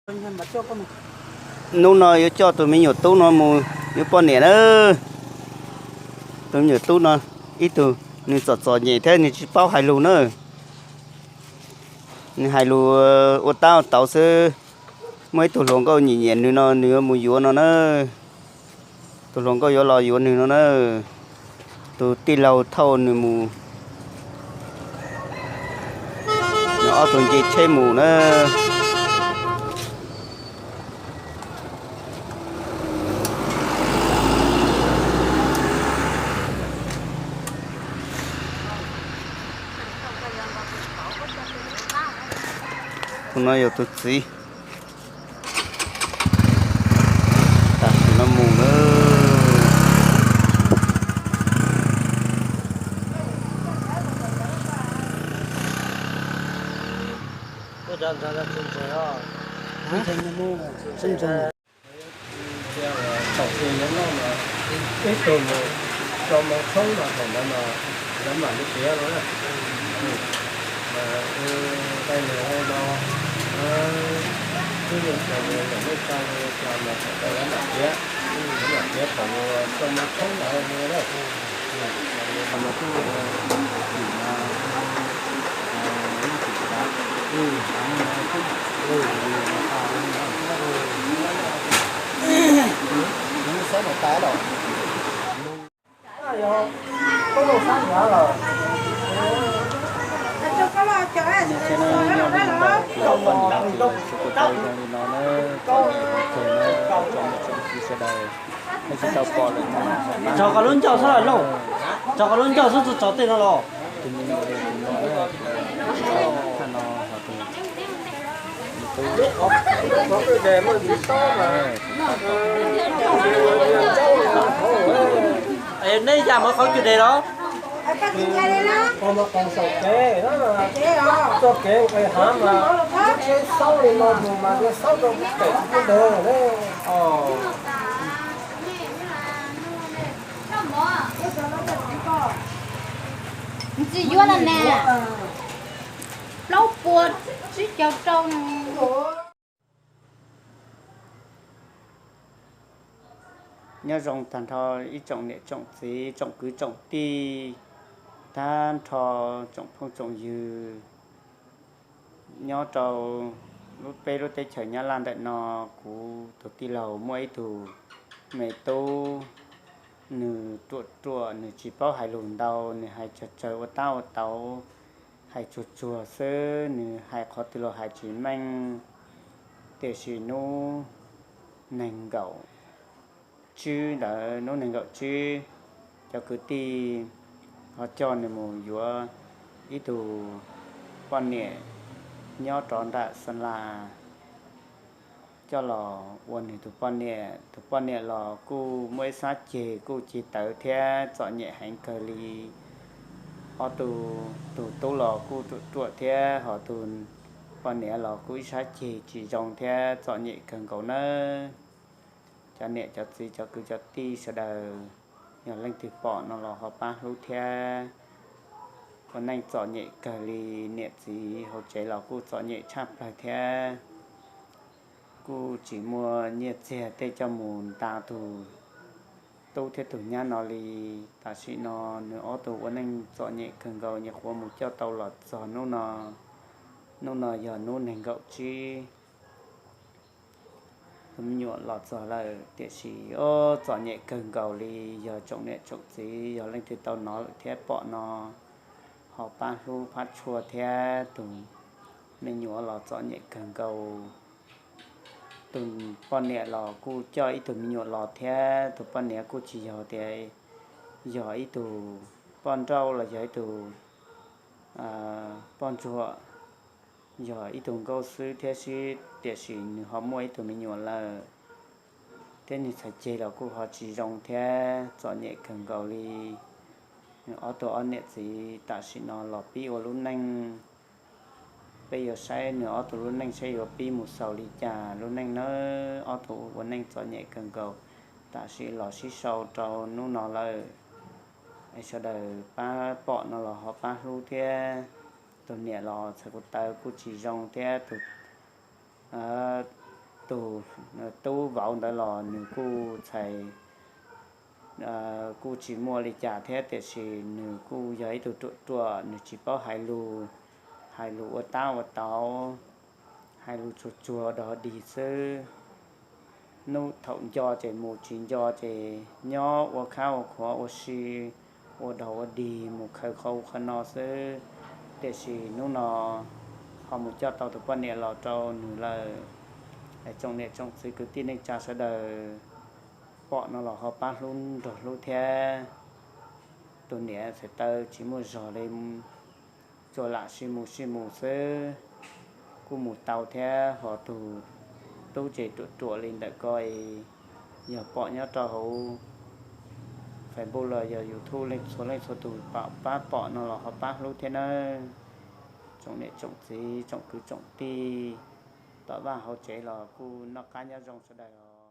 Hnub no yuav coj tus me nyuam tub no mus yuav poj niam na. Tus me nyuam tub no ib tug nws txom txom nyem thiab nws tsis paub hais lus na. Nws hais lus ua tab ua tauv xwb. Muaj ib tug hluas nkauj nyiam nyiam nws no nws yuav mus yuav no na. Tus hluas nkauj yuav los yuav nws no na. Tus tij laug thauj nws mus, nws ob tug nce tsheb mus na. Tus no yog tus txiv. Tam sim no mus na. Ib tug mus rau moo tshoob no thaum ntawd no lawv mam li piav no na. Mas nqe nws hais no, twb yeej txog yog nej tau los thaum ntawd lawv mam piav, lawv mam piav thaum rau moo tshoob ntawd no na. Sawv daws, nej tsis tau pom lawm no, tso koj lub ncauj xwb los lauj, tso koj lub ncauj xwb, tso tej no los. Tus me nyuam no, tus me nyuam no, tus me nyuam no, nej ya mus qhov cus des los? Txoj kev nqis hav mas lub tsheb xaub li no mus mas yuav xaub rau pem tsis nteg. Ntxim yuav no na, plaub puas tsib caug rau. Nyob zoo tag nrho ib tsoom niam tsoom txiv tsoom kwv tsoom tij, tag nrho tsoom phooj tsoom ywg nyob rau lub peb lub teb chaws Nyab Laj ntawm no. Kuv tus tij laug muaj ib tug me tub, nws ruam ruam, nws tsis paub hais lus ntau, nws hais tsawg tsawg ua tab ua tauv, hais tsuag tsuag xwb, nws hais qhov twg los hais tsis meej. Tiam sis hnub nees nkaum tsib ntawd, hnub nees nkaum tsib, cov kwv tij ho coj nws mus yuav ib tug poj niam nyob rov nram Xa Las, coj los ua nws tus poj niam. Tus poj niam los kuj muaj ib sab ceg kuj ceg tawv thiab txom nyem heev kawg li. Ob tug, tus tub los kuj ruam ruam thiab, ho tus poj niam los kuj ib sab ceg tsis zoo thiab txom nyem kawg nkaus nawb. Cov niam cov txiv cov kwv cov tij sawv daws, yog leej twg pom no los ho pab hlub thiab. Ua neej txom nyem kawg li, niam txiv hauv tsev los kuj txom nyem tshaj plaws thiab. Kuj tsis muaj nyiaj txiag tej coj mus nta tus tub thiab tus nyab no li. Tam sim no nws ob tug ua neej txom nyem kawg nkaus, nyuam qhuav mus coj tau los txog hnub no. Hnub no yog hnub nees nkaum tsib, tus me nyuam los txog lawm, tiam sis txom nyem kawg nkaus li. Yog tsoom niam tsoom txiv, yog leej twg tau hnov lawm thiab pom no, ho pab hlub pab tshua thiab. Tus me nyuam los txom nyem kawg nkaus. Tus poj niam los kuj coj ib tug me nyuam los thiab, tus poj niam kuj tsis yog tias yog ib tug poj nrauj los yog ib tug poj ntsuam, yog ib tug nkauj xwb thiab xwb, tiam sis nws ho muaj ib tug me nyuam lawm, thiab nws txhais ceg los kuj ho tsis zoo thiab, txom nyem kawg nkaus li. Nws ob tug ob niam txiv tam sim no los pib ua lub neej. Peb yuav saib nws ob tug lub neej saib yuav pib mus xaus li cas lub neej nawb. Ob tug ua neej txom nyem kawg nkaus, tam sim los sib sau rau hnub no lawm. Es sawv daws pab pom no los ho pab hlub thiab. Tus niam los txhais ko taw kuj tsis zoo thiab, tus tus tub vauv ntawd los nws kuj txhais, kuj tsis muaj li cas thiab, tiam sis nws kuj yog ib tug ruam ruam, nws tsis paub hais lus, hais lus ua tab ua tauv, hais lus tsuag tsuag dog dig xwb. Hnub thaum nco ces mus, tsis nco ces nyob ua khab ua khuav ua si, ua dog ua dig, mus khaws qhov ub qhov no xwb. Tiam sis hnub no ho mus coj tau tus poj niam los rau nws lawm. Tsoom niam tsoom txiv kwv tij neej tsa sawv daws, pom no los ho pab hlub nrog hlub thiab. Tus niam txhais taw tsis muaj zog li, tsuas lam sib mus sib mus xwb, kuj mus tau thiab. Ho tus tub ces ruam ruam li ntawm ko, yog pom nyob rau hauv Facebook los yog YouTube, leej txhua leej txhua tus pab pom no los ho pab hlub thiab nawb. Tsoom niam tsoom txiv tsoom kwv tsoom tij, tom vaj hauv tsev los kuj noj qab nyob zoo sawv daws os.